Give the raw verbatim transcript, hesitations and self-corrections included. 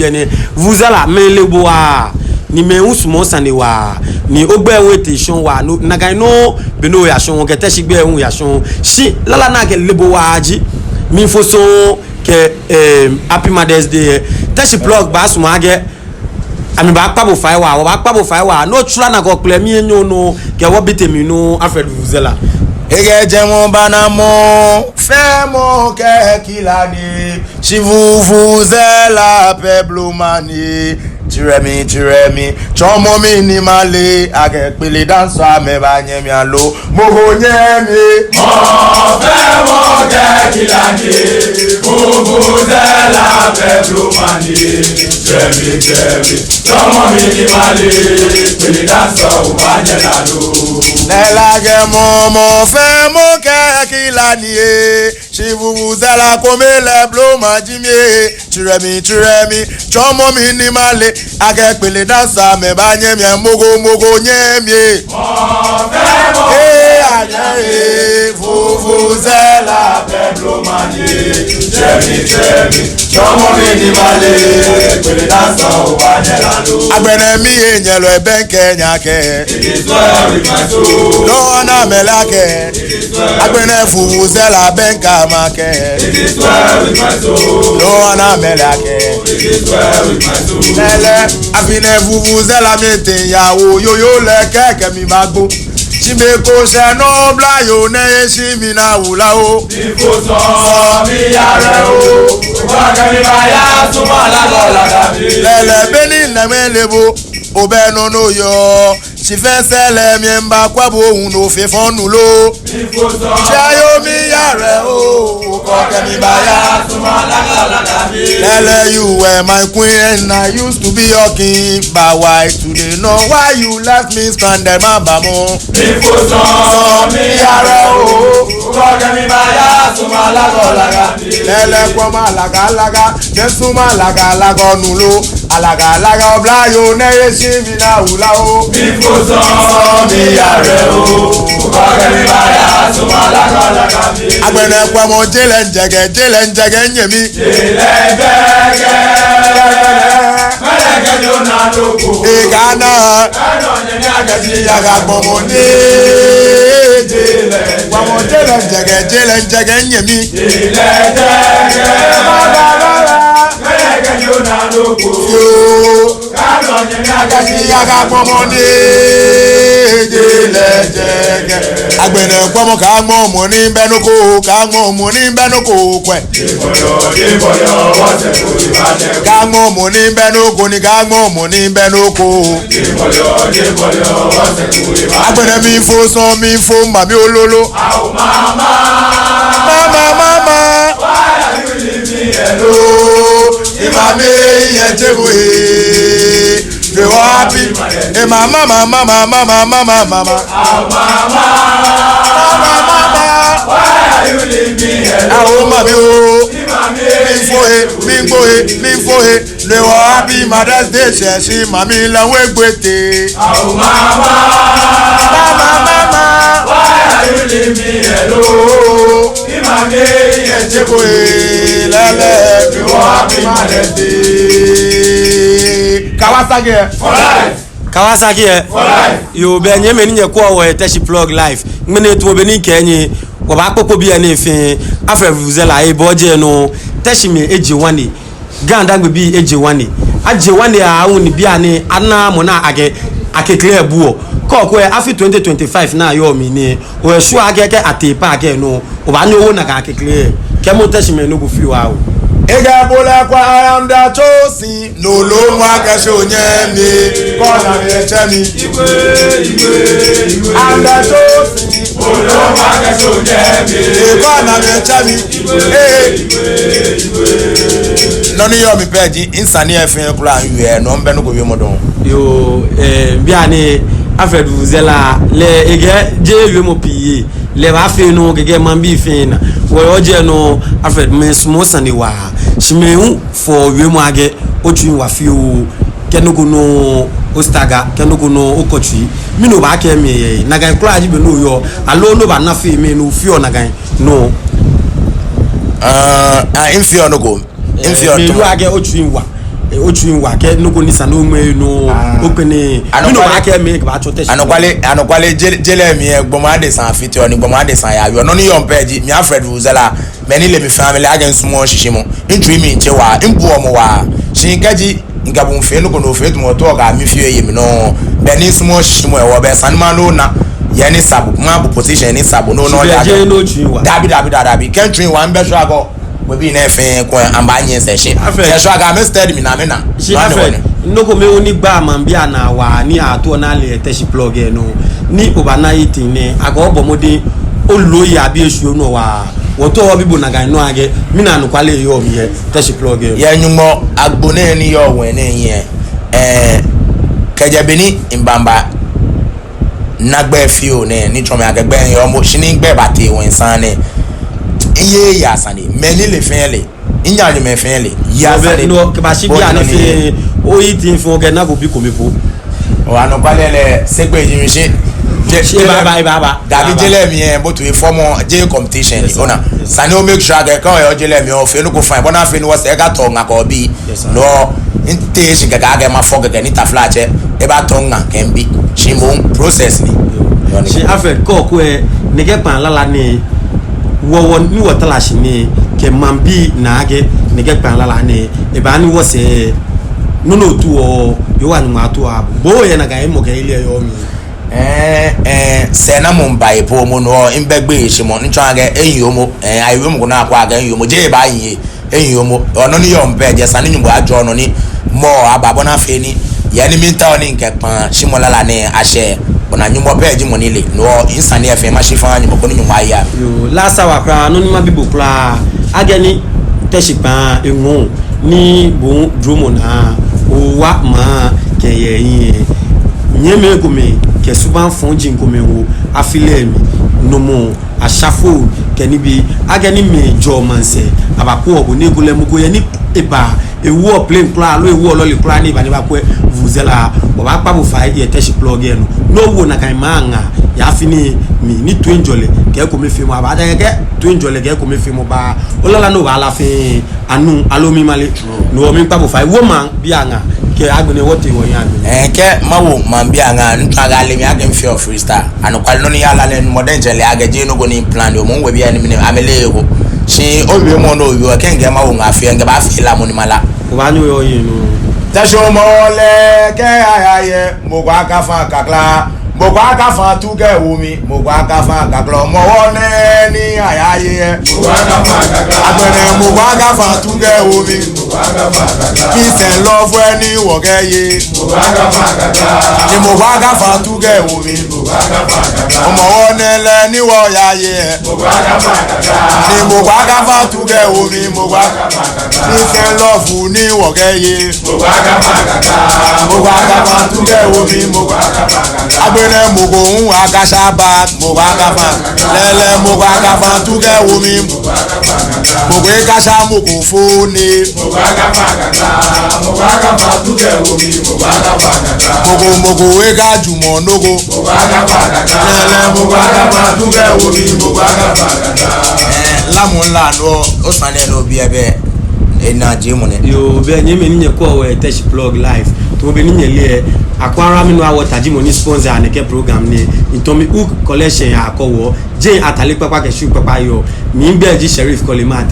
biɛ nɛɛ, Vuvuzela, mɛi le bo waa, ni mɛi hu sumɔɔ osane waa, ni ogbɛi hu etee shɔŋŋ waa, no, nakai nɔŋŋ, be ni oyashɔŋ, kɛ Teshie gbɛi hu yashɔŋ. Shi lala ni akɛle bo waa ji, miifo sɔŋŋ kɛ, eh, Happy Mother's Day lɛ. Teshie Plug baasumɔ akɛ amɛbaakpa bo fai waa, wɔbaakpa bo fai waa. No tsula na kɔ kplɛ mi enyɔ nɔ, kɛ wɔbi tɛ mi nɔ, Alfred Vuvuzela. Ekɛɛ jɛmɔ baana mɔ fɛɛ mɔ kɛ kila ni, shi Vuvuzela pɛ bloma ni. Tsirɛ mi, tsirɛ mi, tsɔɔmɔ mi ni male, akɛ kpele dansa amɛbaanyɛ mi aloo mɔ ko nyɛ mi. Mɔ fɛɛ mɔ kɛ kila ni, Vuvuzela pɛ bloma ni. Tsirɛ mi, tsirɛ mi, tsɔɔmɔ mi ni male, kpele dansa obaanyɛ mi aloo. Lɛla kɛɛ mɔ, mɔ fɛɛ mɔ kɛ kila ni ee, shi Vuvuzela kome lɛ bloma ji mi ee. Tsirɛ mi, tsirɛ mi, tsɔɔmɔ mi ni male, akɛ kpele dansa amɛbaanyɛ mi, mɔ ko, mɔ ko nyɛ mi ee. Ee, anyɛ ee, Vuvuzela pɛ bloma ni. Tsirɛ mi, tsirɛ mi, tsɔɔmɔ mi ni male, kpele dansa obaanyɛ mi aloo. Agbɛnɛ miinyɛ lɔ ebɛŋkɛ nyɛ akɛ, no hewɔ ni amɛle akɛ, agbɛnɛ Vuvuzela bɛŋkɛ amɛ akɛ, no hewɔ ni amɛle akɛ. Lɛlɛ, afi nɛɛ Vuvuzela miitee yawo, yoo yoo lɛ kɛkɛ mibaagbo. Shi be ko shɛ nɔ, oblayoo nɛɛ eshi mi naa wula oo. Lɛlɛ, be ni ŋmɛnɛ le bo, obɛ nɔ ni oyɔɔ. Shi fɛɛ sɛɛ lɛ miiba kwɛ bo hu no fe fɔŋ nu lo. Tsɛ yoo miiya lɛ oo, okɛ mi baaya. Lɛlɛ, you were my queen and I used to be your king, but why today no? Why you left me stranded, maba mɔ? Sɔɔ miiya lɛ oo, okɛ mi baaya. Lɛlɛ, kwɛmɔ alagalaga, nyɛsumɔɔ alagalaga onu lo. Alagalaga oblayoo nɛɛ eshi mi naa wula oo. Agbɛnɛ kwɛmɔ je lɛ mijɛkɛ, je lɛ mijɛkɛ minyɛmi. Ee, Ghana. Yaha gbɔmɔ ni. Kwɛmɔ je lɛ mijɛkɛ, je lɛ mijɛkɛ minyɛmi. Yoo. Yaha gbɔmɔ ni. Je lɛ mijɛkɛ. Agbɛnɛ kwɛmɔ, kaagbɔmɔ ni bɛ nɔ ko, kaagbɔmɔ ni bɛ nɔ ko kwɛ. Kaagbɔmɔ ni bɛ nɔ ko ni, kaagbɔmɔ ni bɛ nɔ ko. Agbɛnɛ miifo sɔŋŋ, miifo mami ololo. Mama, mama. Mami, yɛ jebo ee. Be happy. Ee, mama, mama, mama, mama, mama, mama. Mama, mama. Awo mami oo. Miifo he, miigbo he, miifo he. Be happy Mother's Day, shɛ shi mami lɛ hu egbo etee. Mama, mama. Kawasaki ɛ. Kawasaki ɛ. Yoo, bɛ nyɛmɛi ni nyɛkwɛɔ wɔ yɛ Teshie Plug Live, ŋmɛnɛ tamɔ bɔ ni mikɛɛ nyɛ, wɔbaakpokpo biɛ nɛɛ fɛɛ. Alfred Vuvuzela, ebɔɔ jɛ nɔ. Teshie mɛi eje ŋwane. GaDangme bii eje ŋwane. Aje ŋwane aahu ni bianɛ ana mɔ ni akɛ akekle ebuɔ. Kɔkɔɛ, afi twenty twenty-five ni ayɔɔ mli nɛɛ, oyɛ sure akɛ kɛ atee pɛ akɛ no, obaanyɛ owo nakai akekle lɛ. Kɛɛmɔ Teshie mɛi nɔ ko fioo aahu. Ekɛɛ bo lɛ kwɛ, I am the chosen. No loo mɔ akɛ shi onyɛmi, kɔ na mi etsɛ mi. I'm the chosen. Kɔ na mi etsɛ mi. Ee. Nɔ ni yɔɔ mli pɛ ji, misane lɛ fɛɛ kwraa miwie, no mibɛ nɔ ko wiemɔ dɔŋŋ. Yoo, ee, bianɛ Alfred Vuvuzela lɛ ekɛɛ jeee wiemɔ pii yɛ lɛ, ebaafee nɔ kɛkɛ maŋbii fɛɛ ana. Wɔyɔɔ jɛi nɔ, Alfred, mɛi sumɔɔ osane waa. Shi mɛi hu fɔɔ wiemɔ akɛ otsui wa fioo, kɛ nɔ ko nɔ o stagger, kɛ nɔ ko nɔ okɔ tsui. Mɛni obaakɛɛ amɛ yɛ nakai kwraa ji be ni oyɔɔ, aloo ni obaana fɛɛ mɛni ofeɔ nakai nɔ? Ah, ah, mifeɔ nɔ ko. Mifeɔ nɔ ko. Mɛi hu akɛ otsui wa. Otsui wa kɛ nɔ ko ni sa ni oŋmɛ nɔ, okpɛne. Mɛni obaakɛɛ mɛi ni kɛbaatsɔ Teshie? Anɔkwale, anɔkwale, je lɛ mli lɛ, gbɔmɔ adesa fiteɔ ni gbɔmɔ adesa yaayeɔ. Nɔ ni yɔɔ mli pɛ ji, mi Alfred Vuvuzela, mɛi ni le mi fɛɛ amɛle akɛ misumɔɔɔ shishiumɔ. Mitsui mli tse waa, mibuɔ mɔ waa. Shi kɛji mikɛ bo miifee nɔ ko ni ofee tamɔ otaoɔ akɛ mifee oye minɔ, belɛ ni misumɔɔɔ shishiumɔ hewɔ, belɛ esa ni mana ona he ni sa bo, mabu position ni sa bo, no no. Shi belɛ jeee otsui wa? Dabi, dabi, dabi, dabi. Kɛ mitsui wa, mibɛ shwɛ akɛ webii nɛɛ fɛɛ kɛ amɛbaanyiɛ sɛɛ shi. Afɛɛ. Kɛ shwɛ akɛ amɛsteady mi ni amɛna. Shi afɛɛ, nɔ ko mɛi ni gbaa maŋbii anaa waa ni ataoɔ ni ale Teshie Plug lɛ nɔ, ni obaana he tɛŋŋ nɛ, akɛ obɔ mɔdɛŋ, olo ya bi eshi onɔ waa. Wɔtaoɔ wɔbi bo nakai nɔŋŋ akɛ mɛni anɔkwale yɔɔ mli yɛ Teshie Plug lɛ. Yɛ Nyɔŋmɔ agbo nɛɛ ni yɔɔ ŋwɛi nɛɛ hiɛ, ɛɛ, kɛjɛ be ni mibaaba nagbɛ fioo nɛɛ, ni tsɔɔ mi akɛ gbɛ yɔɔ mɔ, shi ni gbɛ batee ŋwɛi saŋŋ nɛɛ, miyeee yaa sane. Mɛi ni le fɛɛ le, minaanyo mɛi fɛɛ le yaa sane. No, kɛbashi bianɛ fɛɛ, oyi tin fɔŋ kɛ nako bi kome po. Oo, anɔkwale lɛ, sekpee ji mi shi. Shi ebaaba, ebaaba. Dabi, je lɛ mli lɛ, bo tu efɔmɔ, jeee competition. Yes, sir. Ona. Yes, sir. Esa ni o make sure akɛ, kɛ oyɔɔ je lɛ mli lɛ, ofee nɔ ko fine. Bɔ ni afee ni wɔsɛɛ akatɔ ŋa kɛ obi. Yes, sir. No, mitee shi kɛkɛ akɛ mafɔ kɛkɛ ni taflatsɛ ebatɔ ŋa kɛ mibi. Shi moŋ process ni. Shi afɛɛ kɔkɔɔkɔ lɛ, nɛkɛ kpaa lala nɛɛ, wɔ, wɔ, ni wɔtara shi nɛɛ, kɛ maŋbii na akɛ, nɛkɛ kpaa lala nɛɛ, ebaa ni wɔsɛɛ, nɔ ni otaoɔ, Yehowa Nyɔŋmɔ atao. Bo oyɛ nakai hemɔkɛyeli lɛ yɔɔ mli? Ɛɛ, ɛɛ, sɛɛnamɔ miiba he po moŋ no, mibɛ gbeyeishemɔ, ni tsɔɔ akɛ, eyiwomɔ, ɛɛ, ayiwomɔ ko ni akɛɔ akɛ eyiwomɔ, jeee ebaahi. Eyiwomɔ, nɔ ni yɔɔ mli pɛ ji esa ni Nyɔŋmɔ ajɔɔ nɔ ni mɔ aba bɔ ni afee ni, he ni miitao ni mikɛ kpaa shimɔ lala nɛɛ ashɛ, ona Nyɔŋmɔ pɛ ji mɔ ni le. No hewɔ misane lɛ fɛɛ mashi maha Nyɔŋmɔ koni Nyɔŋmɔ aya. Yoo, lasa wa kwraa, nɔ ni mabi bo kwraa, akɛni Teshie kpaa eŋɔɔ ni bo dromɔ naa, owa maŋ kɛye hiɛ. Nyɛmimɛi komɛi kɛ subaŋ fɔji komɛi wo afi lɛ mli, nɔmɔ, asafo kɛ nibii, akɛni mɛi jɔɔ maŋsɛɛ, abakwɛɔ bo ni ekolɛ mɔ ko yɛ ni eba, ewoɔ plane kwraa, aloo ewoɔ lɔle kwraa ni eba ni ebakwɛ Vuvuzela, wɔbaakpa bo fai yɛ Teshie Plug lɛ nɔ. Ni owo nakai maŋ ŋaa yɛ afi nɛɛ mli, ni toiŋjɔlɛ kɛ ekomefeemɔ aba, ejaakɛ kɛ toiŋjɔlɛ kɛ ekomefeemɔ ba, olala ni obaalala fɛɛ, anu, aloo mimale. No hewɔ miikpa bo fai, wo maŋbii aŋaa, kɛ agbɛnɛ wɔtee wɔhiɛ agbɛnɛ. Ɛɛ, kɛ mawo maŋbii aŋaa, mitsɔɔ akɛ ale mi akɛ mifeɔ freestyle. Anɔkwale, nɔ ni yɔɔ lala nɛɛ, mɔ diɛŋtsɛ le akɛ jeee nɔ ko ni miplan, omɔ webii ni mina amɛleee eko. Shi owiemɔ ni owieɔ, kɛ mikɛɛ mawo ŋaa fɛɛ, mikɛbaafee lamɔ ni mala. Obaanyɛ oyɔɔ yɛ nɔ. Teshie Hɔmɔwɔ lɛ kɛya yaye, mɔ ko akafa kakla. Mɔ ko akafa tu kɛwo mli, mɔ ko akafa kakla. Hɔmɔwɔ nɛɛ ni ayaye. Agbɛnɛ mɔ ko akafa tu kɛwo mli. Peace and love lɛ ni wɔkɛye. Ni mɔ ko akafa tu kɛwo mli. Hɔmɔwɔ nɛɛ lɛ ni wɔyaye. Ni mɔ ko akafa tu kɛwo mli, mɔ ko aka- Peace and love ni wɔkɛye. Mɔ ko akafa tu kɛwo mli, mɔ ko aka- Agbɛnɛ mɔ ko hu akasha bag, mɔ ko akafa. Lɛɛlɛŋ mɔ ko akafa tu kɛwo mli. Mɔ ko akasha mɔ ko phone. Mɔ ko, mɔ ko eka jumɔ nɔ ko. Ɛɛ, lamɔ lɛ nɔ, osane nɔ biɛ bɛ, ena je mɔ nɛ. Yoo, bɛ nyɛmimɛi ni nyɛkwɛɔ wɔ Teshie Plug Live. Tamɔ bɔ ni nyɛle lɛ, Aqua Mineral Water ji mɔ ni sponsor nɛkɛ program nɛɛ. Ntomi Hook Collection yɛ Akɔwɔ. Jɛi atade kpakpa kɛ shoe kpakpa yɔɔ. Migbɛi ji Sheriff Kɔle Mate.